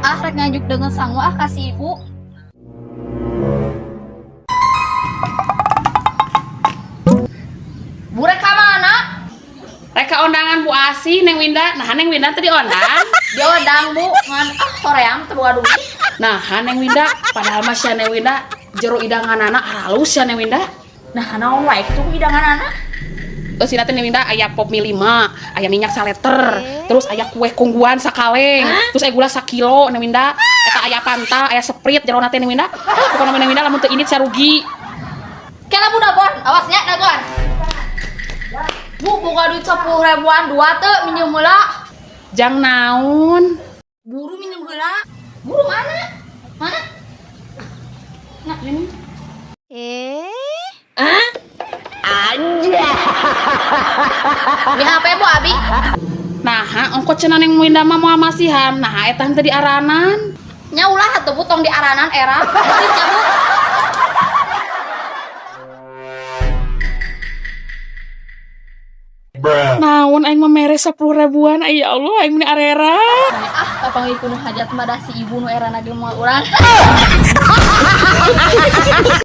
Ah, rek ngajuk dengan sangu ah ka si ibu. Bu, rek ka mana? Rek ka ondangan Bu Asih, Neng Winda. Nah, Neng Winda tadi ondang. Diondang, Bu, ngan ah hoream teu boga duit. Nah, Neng Winda, padahal mah sia Neng Winda jero hidanganana aralus sia Neng Winda. Nah, naon wae kitu ku hidanganana? Eusina teh Neng Winda aya pop mie 5, aya minyak saleter, terus aya kue Khong Guan sakaleng, terus aya gula sakilo Neng Winda, eta aya Fanta, aya Sprite jerona teh Neng Winda. Ah, pokona mah Neng Winda lamun teu indit sia rugi. Kela Bu dagoan, awas nya dagoan. Bu, boga duit 10 ribuan dua teu minjem heula. Jang naon? Buru minjem heula. Buru mana? Mana? Nah, ini. Di HP Bu Abi. Nah, ongko cenah Neng Winda mah moal masihan. Nah, eta henteu diaranan. Nya ulah atuh Bu tong diaranan era. Titip nya Bu. Bruh. Naon aing mah mere 10 ribuan, ay ya Allah aing meni arera. Ah, kapanggih ku nu hajat mah da si ibu nu erana ge moal urang.